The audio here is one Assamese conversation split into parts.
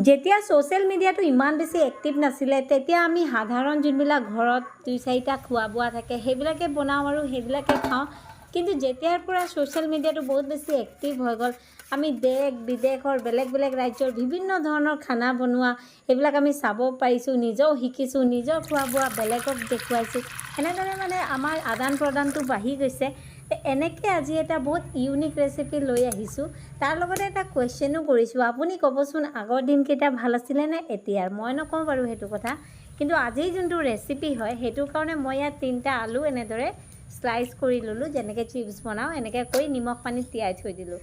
যেতিয়া ছ'চিয়েল মিডিয়াটো ইমান বেছি এক্টিভ নাছিলে, তেতিয়া আমি সাধাৰণ যোনবিলাক ঘৰত দুই চাৰিটা খোৱা বোৱা থাকে, সেইবিলাকে বনাওঁ আৰু সেইবিলাকে খাওঁ। কিন্তু যেতিয়াৰ পৰা ছ'চিয়েল মিডিয়াটো বহুত বেছি এক্টিভ হৈ গ'ল, আমি দেশ বিদেশৰ, বেলেগ বেলেগ ৰাজ্যৰ বিভিন্ন ধৰণৰ খানা বনোৱা সেইবিলাক আমি চাব পাৰিছোঁ, নিজেও শিকিছোঁ, নিজৰ খোৱা বোৱা বেলেগক দেখুৱাইছোঁ। এনেদৰে মানে আমাৰ আদান প্ৰদানটো বাঢ়ি গৈছে। এনেকৈ আজি এটা বহুত ইউনিক ৰেচিপি লৈ আহিছোঁ। তাৰ লগতে এটা কুৱেশ্যনো কৰিছোঁ। আপুনি ক'বচোন, আগৰ দিনকেইটা ভাল আছিলে নে এতিয়াৰ? মই নকওঁ বাৰু সেইটো কথা, কিন্তু আজিৰ যোনটো ৰেচিপি হয়, সেইটোৰ কাৰণে মই ইয়াত তিনিটা আলু এনেদৰে শ্লাইচ কৰি ল'লোঁ, যেনেকৈ চিপছ বনাওঁ এনেকৈ কৰি নিমখ পানীত তিয়াই থৈ দিলোঁ।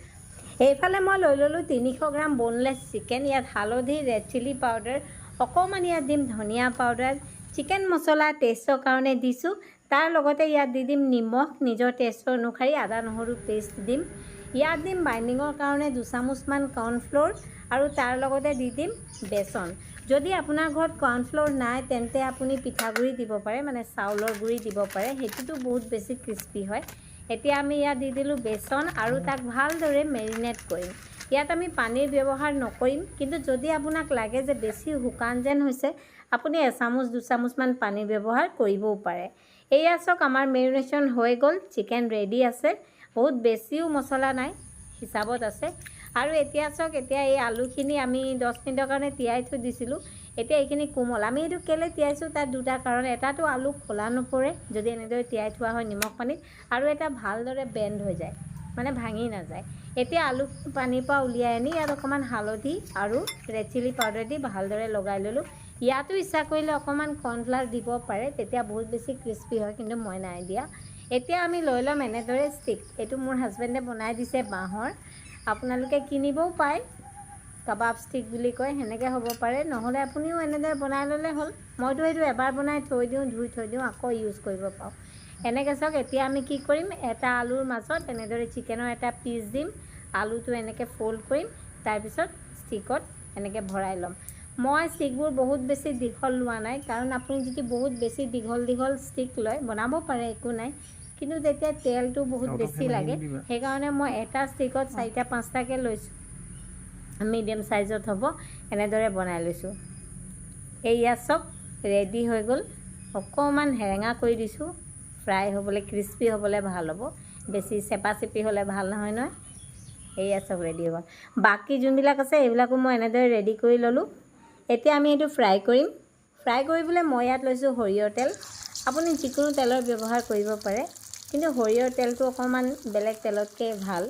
এইফালে মই লৈ ল'লোঁ 300 গ্ৰাম ব'নলেছ চিকেন। ইয়াত হালধি, ৰেড চিলি পাউডাৰ অকণমান, ইয়াত দিম ধনিয়া পাউডাৰ, চিকেন মছলা টেষ্টৰ কাৰণে দিছোঁ। তাৰ লগতে ইয়াত দি দিম নিমখ নিজৰ টেষ্টৰ অনুসৰি, আদা নহৰু পেষ্ট দিম। ইয়াত দিম বাইণ্ডিঙৰ কাৰণে দুচামুচমান কৰ্ণফ্ল'ৰ আৰু তাৰ লগতে দি দিম বেচন। যদি আপোনাৰ ঘৰত কৰ্ণফ্ল'ৰ নাই, তেন্তে আপুনি পিঠাগুড়ি দিব পাৰে, মানে চাউলৰ গুড়ি দিব পাৰে। সেইটোতো বহুত বেছি ক্ৰিস্পি হয়। এতিয়া আমি ইয়াত দি দিলোঁ বেচন আৰু তাক ভালদৰে মেৰিনেট কৰিম। ইয়াত আমি পানীৰ ব্যৱহাৰ নকৰিম, কিন্তু যদি আপোনাক লাগে যে বেছি শুকান যেন হৈছে, আপুনি এচামুচ দুচামুচমান পানীৰ ব্যৱহাৰ কৰিবও পাৰে। এয়া চাওক, আমাৰ মেৰিনেশ্যন হৈ গ'ল, চিকেন ৰেডি আছে। বহুত বেছিও মছলা নাই, হিচাপত আছে। আৰু এতিয়া চাওক, এতিয়া এই আলুখিনি আমি 10 মিনিটৰ কাৰণে তিয়াই থৈ দিছিলোঁ। এতিয়া এইখিনি কোমল। আমি এইটো কেলৈ তিয়াইছোঁ, তাৰ দুটা কাৰণ। এটাটো আলু খোলা নপৰে যদি এনেদৰে তিয়াই থোৱা হয় নিমখ পানীত, আৰু এটা ভালদৰে বেণ্ড হৈ যায়, মানে ভাঙি নাযায়। এতিয়া আলু পানীৰ পৰা উলিয়াই আনি ইয়াত অকণমান হালধি আৰু ৰেড চিলি পাউডাৰ দি ভালদৰে লগাই ল'লোঁ। ইয়াতো ইচ্ছা কৰিলে অকণমান কৰ্ণফ্লাৱাৰ দিব পাৰে, তেতিয়া বহুত বেছি ক্ৰিস্পি হয়, কিন্তু মই নাই দিয়া। এতিয়া আমি লৈ ল'ম এনেদৰে ষ্টিক। এইটো মোৰ হাজবেণ্ডে বনাই দিছে বাঁহৰ, আপোনালোকে কিনিবও পায়, কাবাব ষ্টিক বুলি কয়, সেনেকৈ হ'ব পাৰে। নহ'লে আপুনিও এনেদৰে বনাই ল'লে হ'ল। মইতো এইটো এবাৰ বনাই থৈ দিওঁ, ধুই থৈ দিওঁ, আকৌ ইউজ কৰিব পাৰোঁ। এনেকৈ চাওক, এতিয়া আমি কি কৰিম? এটা আলুৰ মাজত এনেদৰে চিকেনৰ এটা পিচ দিম, আলুটো এনেকৈ ফ'ল্ড কৰিম, তাৰপিছত ষ্টিকত এনেকৈ ভৰাই ল'ম। মই ষ্টিকবোৰ বহুত বেছি দীঘল লোৱা নাই, কাৰণ আপুনি যদি বহুত বেছি দীঘল দীঘল ষ্টিক লয়, বনাব পাৰে, একো নাই, কিন্তু তেতিয়া তেলটো বহুত বেছি লাগে। সেইকাৰণে মই এটা ষ্টিকত চাৰিটা পাঁচটাকৈ লৈছোঁ, মিডিয়াম চাইজত হ'ব, এনেদৰে বনাই লৈছোঁ। এইয়া চাওক, ৰেডি হৈ গ'ল। অকণমান সেৰেঙা কৰি দিছোঁ, ফ্ৰাই হ'বলৈ, ক্ৰিস্পি হ'বলৈ ভাল হ'ব। বেছি চেপা চেপি হ'লে ভাল নহয় নহয়। এইয়া চাওক, ৰেডি হৈ গ'ল। বাকী যোনবিলাক আছে, এইবিলাকো মই এনেদৰে ৰেডি কৰি ল'লোঁ। এতিয়া আমি এইটো ফ্ৰাই কৰিম। ফ্ৰাই কৰিবলৈ মই ইয়াত লৈছোঁ সৰিয়হ তেল। আপুনি যিকোনো তেলৰ ব্যৱহাৰ কৰিব পাৰে, কিন্তু সৰিয়হৰ তেলটো অকণমান বেলেগ তেলতকৈ ভাল।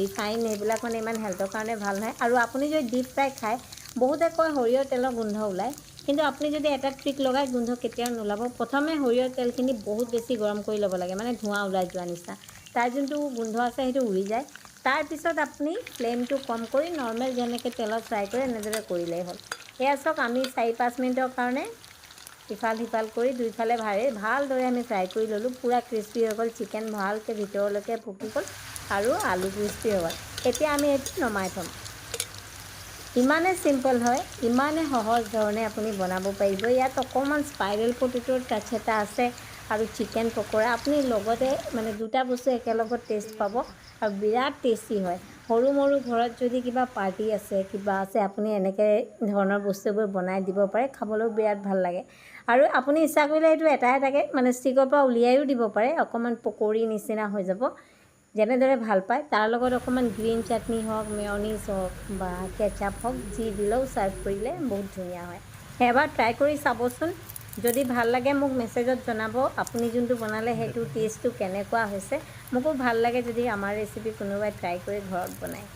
ৰিফাইন এইবিলাক মানে ইমান হেল্থৰ কাৰণে ভাল নহয়। আৰু আপুনি যদি ডিপ ফ্ৰাই খায়, বহুতে কয় সৰিয়হৰ তেলৰ গোন্ধ ওলায়, কিন্তু আপুনি যদি এটা ট্ৰিক লগায়, গোন্ধ কেতিয়াও নোলাব। প্ৰথমে সৰিয়হৰ তেলখিনি বহুত বেছি গৰম কৰি ল'ব লাগে, মানে ধোঁৱা ওলাই যোৱা নিচিনা। তাৰ যোনটো গোন্ধ আছে, সেইটো উৰি যায়। তাৰপিছত আপুনি ফ্লেমটো কম কৰি নৰ্মেল যেনেকৈ তেলত ফ্ৰাই কৰে, এনেদৰে কৰিলেই হ'ল। এয়া চাওক, আমি 4-5 মিনিটৰ কাৰণে ইফাল সিফাল কৰি দুইফালে ভালদৰে আমি ফ্ৰাই কৰি ল'লোঁ। পূৰা ক্ৰিস্পি হৈ গ'ল চিকেন, ভালকৈ ভিতৰলৈকে পকি গ'ল আৰু আলু ক্ৰিস্পি হৈ গ'ল। এতিয়া আমি এইটো নমাই থ'ম। ইমানে চিম্পল হয়, ইমানে সহজ ধৰণে আপুনি বনাব পাৰিব। ইয়াত অকণমান স্পাইৰেল পটেটোৰ টাচ এটা আছে আৰু চিকেন পকৰা আপুনি লগতে, মানে দুটা বস্তু একেলগত টেষ্ট পাব আৰু বিৰাট টেষ্টি হয়। সৰু মৰু ঘৰত যদি কিবা পাৰ্টি আছে, কিবা আছে, আপুনি এনেকৈ ধৰণৰ বস্তুবোৰ বনাই দিব পাৰে। খাবলৈও বিৰাট ভাল লাগে। আৰু আপুনি ইচ্ছা কৰিলে এইটো এটা এটাকৈ মানে ষ্টিকৰ পৰা উলিয়াইও দিব পাৰে, অকণমান পকৰি নিচিনা হৈ যাব। যেনেদৰে ভাল পায়, তাৰ লগত অকণমান গ্ৰীণ চাটনি হওক, মেয়নিজ হওক বা কেচাপ হওক, যি দিলেও ছাৰ্ভ কৰিলে বহুত ধুনীয়া হয়। এবাৰ ট্ৰাই কৰি চাবচোন। যদি ভাল লাগে, মোক মেছেজত জনাব, আপুনি যোনটো বনালে সেইটো টেষ্টটো কেনেকুৱা হৈছে। মোকো ভাল লাগে যদি আমাৰ ৰেচিপি কোনোবাই ট্ৰাই কৰি ঘৰত বনায়।